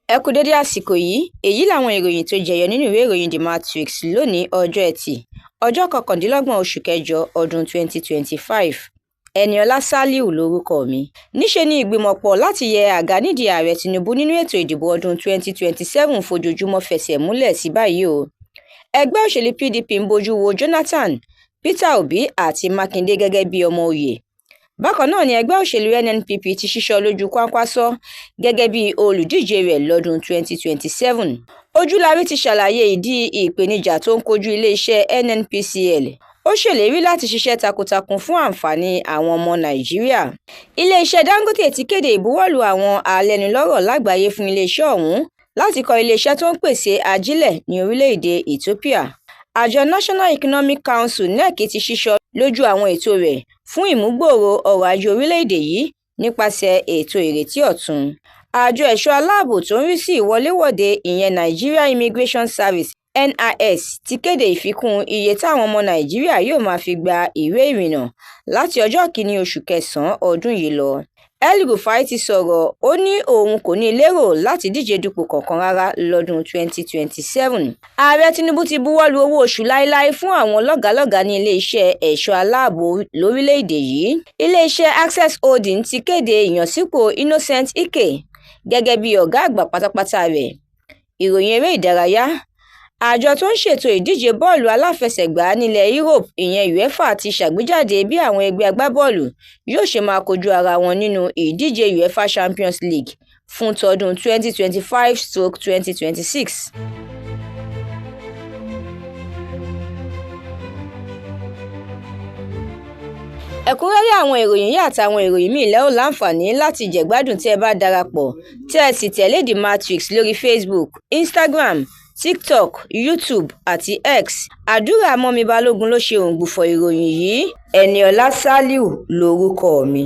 Ẹ kú dédé àsìkò yìí. Èyí làwọn ìròyìn tó jẹyọ nínú ìwé ìròyìn The Matrix lónìí, ọjọ́ Ẹtì, ọjọ́ 29 oṣù kẹjọ ọdún 2025. Ẹniọlá Sálíù lórúkọ mi. Níṣe ni ìgbìmọ̀pọ̀ láti yẹ àga nídìí Ààrẹ Tinubu nínú ètò ìdìbò ọdún 2027 fojoojúmọ́ fẹsẹ̀ múlẹ̀ sí báyìí o. Ẹgbẹ́ òṣèlú PDP ń bójú wo Jonathan, Peter Obi àti Mákindé gẹ́gẹ́ bí ọmọ òye. Bákan náà ni ẹgbẹ́ òṣèlú NNPP ti ṣíṣọ lójú Kwankwaso gẹ́gẹ́ bí olùdíje rẹ̀ lọ́dún 2027. Ojúlárí ti ṣàlàyé ìdí ìpèníjà tó ń kojú iléeṣẹ́ NNPCL. Ó ṣèlérí láti ṣiṣẹ́ takuntakun fún àǹfààní àwọn ọmọ Nàìjíríà. Iléeṣẹ́ Dangote ti kéde ìbuwọ́lù àwọn alẹ́nulọ́rọ̀ lágbàáyé fún iléeṣẹ́ ọ̀hún láti kọ́ iléeṣẹ́ tó ń pèsè ajílẹ̀ ní orílẹ̀-èdè Ethiopia. Àjọ National Economic Council (NEC) ti ṣíṣọ lójú àwọn ètò rẹ̀ fún ìmúgbòòrò ọrọ̀ ajé orílẹ̀-èdè yìí nípasẹ̀ ètò Ìrètí Ọ̀tun. Àjọ ẹ̀ṣọ́ aláàbò tó ń rí sí ìwọléwọ̀de ìyẹn Nigeria Immigration Service (NIS) ti kéde ìfikún iye táwọn ọmọ Nàìjíríà yóò máa fi gba ìwé ìrìnnà láti ọjọ́ 1 oṣù kẹsàn-án ọdún yìí lọ. El-Rufai ti sọ̀rọ̀, ó ní òun kò ní lérò láti díje dupò kankan rárá lọ́dún 2027. Ààrẹ Tinubu ti buwọ́ lu owó oṣù láéláé fún àwọn lọ́gàálọ́gàá ní iléeṣẹ́ ẹ̀ṣọ́ aláàbò lórílẹ̀-èdè yìí. Iléeṣẹ́ Access Holdings ti kéde ìyànsípò Innocent Ike gẹ́gẹ́ bí ọ̀gá àgbà pátápátá rẹ̀. Ìròyìn eré ìdárayá. Àjọ tó ń ṣètò ìdíje bọ́ọ̀lù aláfẹsẹ̀gbá nílẹ̀ Europe ìyẹn UEFA ti ṣàgbéjáde bí àwọn ẹgbẹ́ agbábọ́ọ̀lù yóò ṣe máa kojú ara wọn nínú ìdíje UEFA Champions League fún tọdún 2025-2026. Ẹ̀kúnrẹ́rẹ́ àwọn ìròyìn yìí àtàwọn ìròyìn míì lẹ́ ó láǹfààní láti jẹ̀gbádùn tí ẹ bá darapọ̀ tẹ́ ẹ sì tẹ̀lé The Matrix lórí Facebook, Instagram, TikTok, YouTube àti X. Àdúrà Mọ́mì Balógun ló ṣe òǹgbùfọ̀ ìròyìn yìí. Ẹniọlá Sálíù lórúkọ mi.